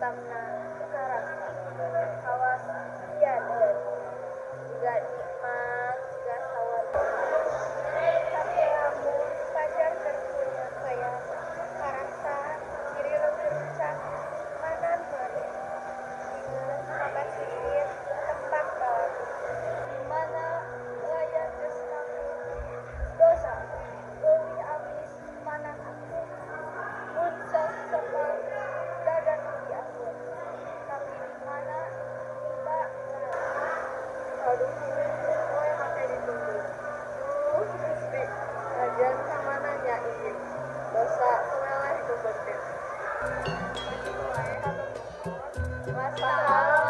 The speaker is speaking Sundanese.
Hitamna teu karasa. Kawas sia dijadi. Jiga nikmat jiga sawarga. Tapi lamun pajar keur punya hayam karasa ciri leueur rucak manan meureun. Ingeus kabasikir tempat balatung. Di mana layar geus ngaku dosa leuwih amis manan anggur. Mun sok sepal dadan diakur. Tapi di mana nimba ngaku. Aduh, geus we make ditunggu. Duh Gusti, najan kamana nya ieu. Dosa nu weleh nu beuteung. Sakitu wae hatur nuhun. Wassalam.